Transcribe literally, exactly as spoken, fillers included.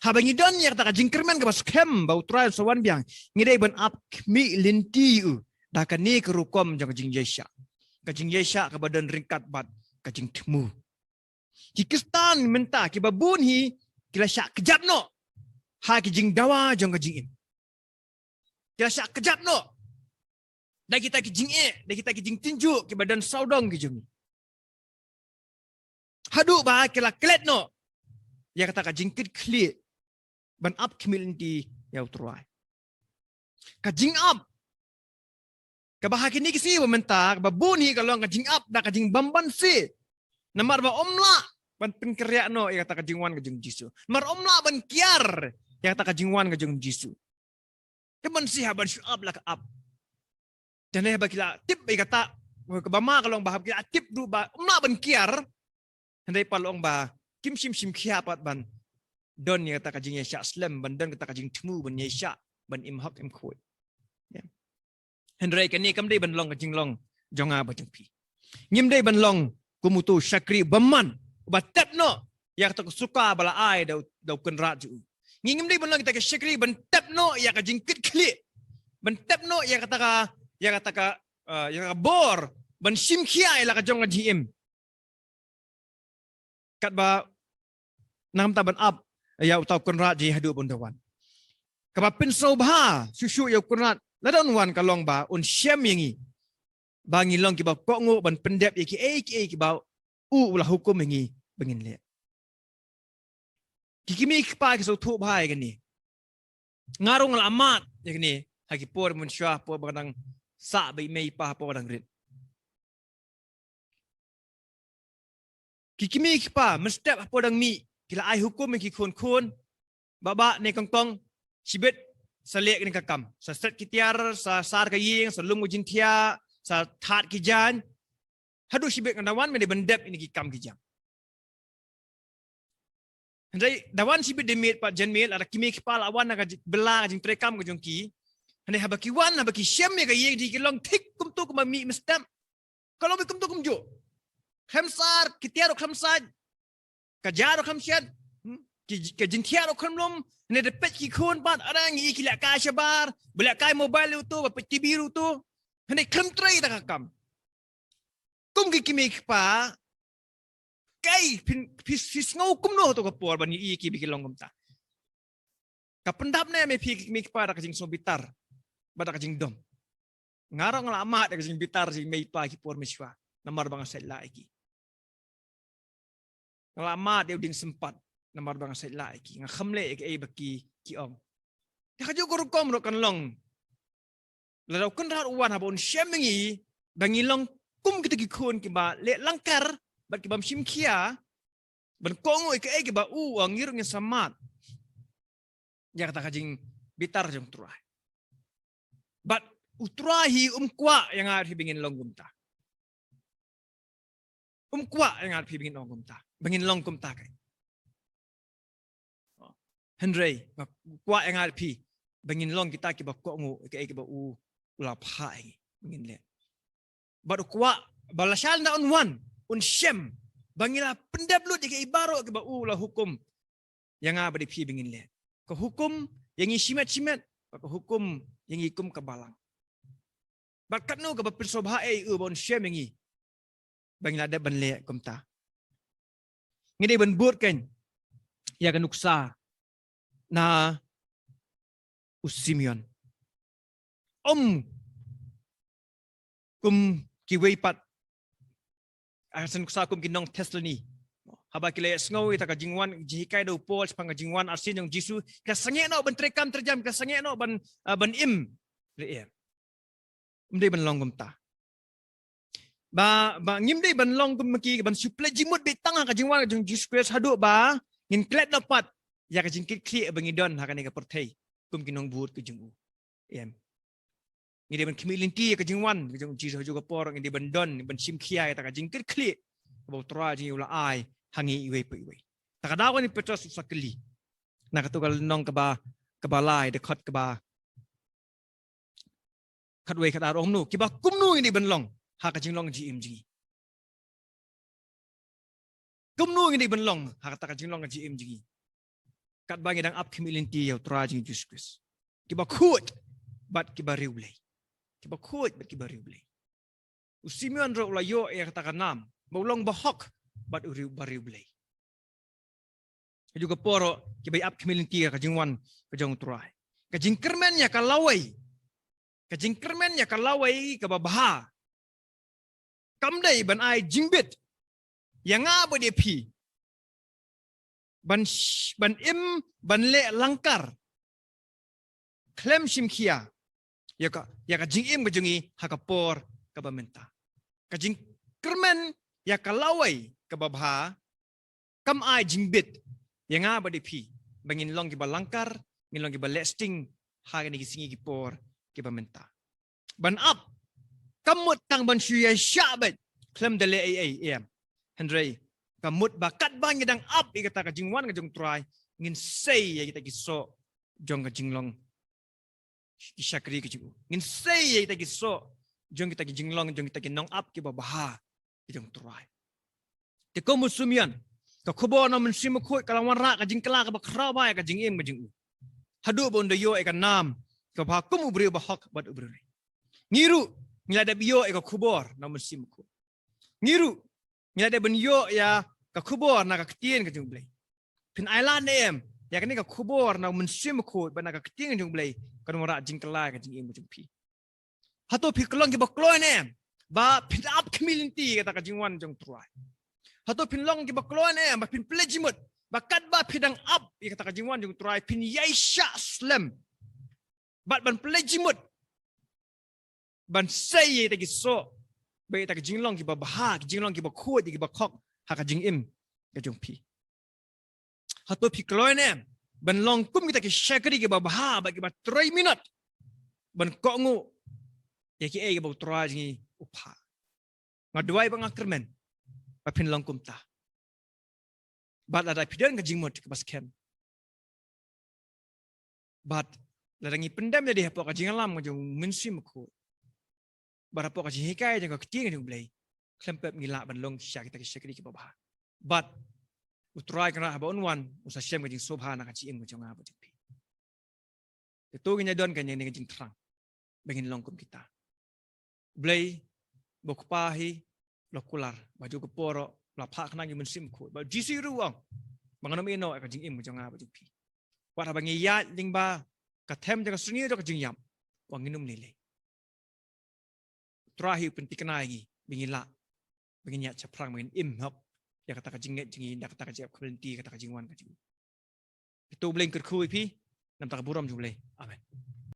Haba ngi don ïa kata ka jingkyrmen kaba skhem ba U Trai un sa wan biang, ngi dei ban ap khmih lynti ïa u da kane ka rukom jong ka jingïaishah. Ka jingïaishah kaba don ryngkat bad ka jingthmu. Ki Khristan mynta kiba bun hi ki la shah kjat noh ha ki jingdawa jong ka jingim. Ki la shah kjat noh da kita ki jingeh, da kita ki jingtynjuh kiba don sawdong ki jong ngi. Haduh ba ki la klet noh ïa kata ka jingkitkhlieh ban ap khmih lynti ïa U Trai. Ka jingap kaba ha kine ki sngi ba mynta kaba bun hi ka long ka jingap da ka jingbymman sih. Namar ba ym lah ban pynkynriah noh ïa kata ka jingwan ka jong U Jisu. Namar ym lah ban kiar ïa kata ka jingwan ka jong U Jisu. Te ban sih ha ban shu ap la ka ap. Te hynrei haba ki la tip ïa kata, kaba ma ka long ba haba ki la tip ruh ba ym lah ban kiar, hynrei pat long ba kim shym shim khia pat ban don ïa kata ka jingïaishah slem, ban don kata ka jingthmu ban ïaishah, ban im hok im khuid. Ïa. Hynrei kane kam dei ban long ka jinglong jong nga bad jong phi. Ngim dei ban long kum uto u shakri bymman uba tep noh ïa kata ka suka ba la ai da u, da u kynrad jong u. Ngi ngim dei ban long kita ki shakri ban tep noh ïa ka jingkitkhlieh, ban tep noh ïa kata ka, ïa kata ka, eh, ïa ka bor ban shim khia ïa la ka jong ka jingim. Katba nangta ban ap ïa uta u kynrad jong ngi haduh ban da wan. Kaba pynsngewbha shuh shuh ïa u kynrad lada un wan ka long ba un shem ïa ngi ba ngi long kiba kohnguh ban pyndep ïa kiei kiei kiba u u la hukum ïa ngi ba ngin leh. Ki kmie ki kpa ki sngewthuh bha ïa kane. Nga ruh nga la mad ïa kane ha ki por mynshuwa, por ba nga dang sah bad i mei i pa, por ba nga dang rit. Ki kmie ki kpa mynstep ha por dang mih ki la ai hukum ïa ki khun khun, baba ne kongkong, shibit sa leh kane ka kam, sa set ki tiar, sa sar ka ïing, sa lum ka jingthiah, sa thad ki jaiñ. Haduh shibit ngan da wan, men dei ban dep ïa kine ki kam ki jam. Hynrei da wan shibit de miet pat jan miet, lada ki kmie ki kpa la wan na ka ji-, bylla ka jingtrei kam ka jong ki. Hynrei haba ki wan, haba ki shem ïa ka ïing jong ki, ki long thik kumto kumba mih mynstep. Ka long beit kumto kumjuh. Khlem sar, ki tiar ruh khlem sait. Ka ja ruh khlem shet. Hmm? Ki, ka jingthiah ruh khlem lum. Hynrei da peit ki khun pat, arang ïa ki lehkai shabar, ba lehkai mobile ruh to, ba peit T V ruh to. Hynrei khlem trei da ka kam. Kum ki kmie ki kpa, kaei phin, phi, phi sngew kumno ha kato ka por ban ïohi ïa ki ba ki long kumta? Ka pyndap ne em ïa phi ki kmie ki kpa da ka jingsngewbitar bad da ka jingdom? Nga ruh nga la mad da ka jingbitar jong i mei i pa ki por mynshuwa namar ba nga sait lah ïa ki. Nga la mad ïa u dieng sympat namar ba nga sait lah ïa ki. Nga khlem leh ïa kaei ba ki, ki ong. Te kajuh ka rukom ruh kan long lada u kynrad u wan, haba un shem ïa ngi ba ngi long kum kita ki khun kiba leh lyngkar bad kibym shim khia ban kohnguh ïa kaei kaba u u ong, ngi ruh ngin sa mad ïa kata ka jingbitar jong U Trai. Bad U Trai hi um kwah ïa nga bad phi ba ngin long kumta. Um kwah ïa nga bad phi ba ngin long kumta. Ba ngin long kumta kai. Hynrei u kwah ïa nga bad phi ba ngin long kita kiba kohnguh ïa kaei kaba u, u la phah ïa ngi ba ngin leh. Bad u kwah ba lashai ynda un wan, un shem ba ngi la pyndep lut ïa kaei baroh kiba u la hukum ïa nga bad ïa phi ba ngin leh. Ka hukum ïa ngi shimet shimet, bad ka hukum ïa ngi kum ka balang. Bad katno kaba pynsngewbha eh ïa u ba un shem ïa ngi ba ngi la dep ban leh kumta. Ngi dei ban bud kein ïa ka nuksa na u Simeon. Ym kum kiwei pat, ah, shen sa kum ki nong Thessaloni. Haba ki la ïohsngew ïa kata ka jingwan, jinghikai da u Paul shaphang ka jingwan arsien jong u Jisu, ki la sangeh noh ban trei kam trei jam, ki la sangeh noh ban, ah, ban im lyer. Ym dei ban long kumta. Ba, ba ngim dei ban long kum ki, ban shu pynleit jingmut beit tang ha ka jingwan jong u Jisu Khrist haduh ba ngin klet noh pat ïa ka jingkitkhlieh ba ngi don ha kane ka pyrthei kum ki nongbud ka jong u. Em. Ngi dei ban khmih lynti ïa ka jingwan ka jong u Jisu ha kajuh ka por, ngi dei ban don, ban shim khia ïa kata ka jingkitkhlieh kaba U Trai jong ngi u la ai ha ngi iwei pa iwei. Ta ka daw kane u Petros u sa kylli na kato ka lynnong kaba, kaba lai, dkhot kaba khatwei khatar, ong kumno, kiba kumno ngi dei ban long ha ka jinglong jingim jong ngi. Kumno ngi dei ban long ha kata ka jinglong jingim jong ngi. Katba ngi dang ap khmih lynti ïa u Trai jong ngi Jisu Khrist. Kiba khuid bad kiba riewblei. Kiba khuid bad kiba riewblei. U Simeon ruh u la ïoh ïa kata ka nam ba u long bahok bad u riew, ba riewblei. Kajuh ka por ruh kiba ïa ap khmih lynti ïa ka jingwan ka jong u Trai. Ka jingkyrmen ïa ka lawei. Ka jingkyrmen ïa ka lawei kaba bha. Kam dei ban ai jingbit ïa nga bad ïa phi ban sh-, ban im, ban leh langkar khlem shim khia ïa ka, ïa ka jingim ka jong ngi ha ka por kaba mynta. Ka jingkyrmen ïa ka lawei kaba bha kam ai jingbit ïa nga bad ïa phi ba ngin long kiba langkar, ngin long kiba leh sting ha kine ki sngi ki por kiba mynta. Ban ap kam mut tang ban shu ïaishah beit khlem da leh ei ei, em. Hynrei ka mut ba katba ngi dang ap ïa kata ka jingwan ka jong u Trai, ngin sei ïa kita ki soh jong ka jinglong ki shakri ka jong u. Ngin sei ïa kita ki soh jong kita ki jinglong, jong kita ki nongap kiba bha ki jong u Trai. Te kum u Simeon, ka khubor na u Mynsiem Bakhuid ka la wanrah ka jingkylla kaba khraw bha ïa ka jingim ka jong u. Haduh ba un da ïoh ïa ka nam kaba bha kum u briew bahok bad u briew riewblei. Ngi ruh ngi la dep ïoh ïa ka khubor na u Mynsiem Bakhuid. Ngi ruh ngi la dep ban ïoh ïa ka khubor na ka ktien ka jong u Blei. Phin ai lad ne em ïa kane ka khubor na u Mynsiem Bakhuid bad na ka ktien ka jong u Blei kan wanrah jingkylla ïa ka jingim ka jong phi? Hato phi long kiba kloi ne em ba phin ap khmih lynti ïa kata ka jingwan jong u Trai? Hato phin long kiba kloi ne em ba phin pynleit jingmut ba katba phi dang ap ïa kata ka jingwan jong u Trai phin ïaishah slem bad ban pynleit jingmut ban sei ïa kita ki soh bad ïa kita ki jinglong kiba bha, ki jinglong kiba khuid, kiba khok ha ka jingim ka jong phi? Hato phi kloi ne em ban long kum kita ki shakri kiba bha bad kiba trei minot ban kohnguh ïa kiei kiba u Trai jong ngi u phah? Nga duwai bad nga kyrmen ba phin long kumta. Bad lada phi don ka jingmut kaba skhem, bad lada ngi pyndem ïa lade hapoh ka jingïalam ka jong u Mynsiem Bakhuid bad hapoh ka jinghikai jong ka ktien ka jong u Blei, khlem pep ngi lah ban long sha kita ki shakri kiba bha. Bad u Trai kynrad haba un wan un sa shem ka jingsngewbha na ka jingim ka jong nga bad jong phi. Te to ngin ïa don kane ka jingthrang ba ngin long kum kita. U Blei ba u Kpa hi u la kular ba ha kajuh ka por ruh u la phah khnang ïa u Mynsiem Bakhuid. Bad u Jisu ruh u ong ba ngan ym ïehnoh ïa ka jingim ka jong nga bad jong phi. Wat haba ngi ïaid lyngba ka them jong ka snier jong ka jingïap, wat ngin ym lei lei. U Trai hi u pynthikna ïa ngi ba ngin lah, ba ngin ïaid shaphrang, ba ngin im hok ïa kata ka jingngeit jong ngi da kata ka jingïap khmih lynti, kata ka jingwan ka jong u. Te to u Blei un kyrkhu ïa phi na ka bynta ka burom jong u Blei. Amen.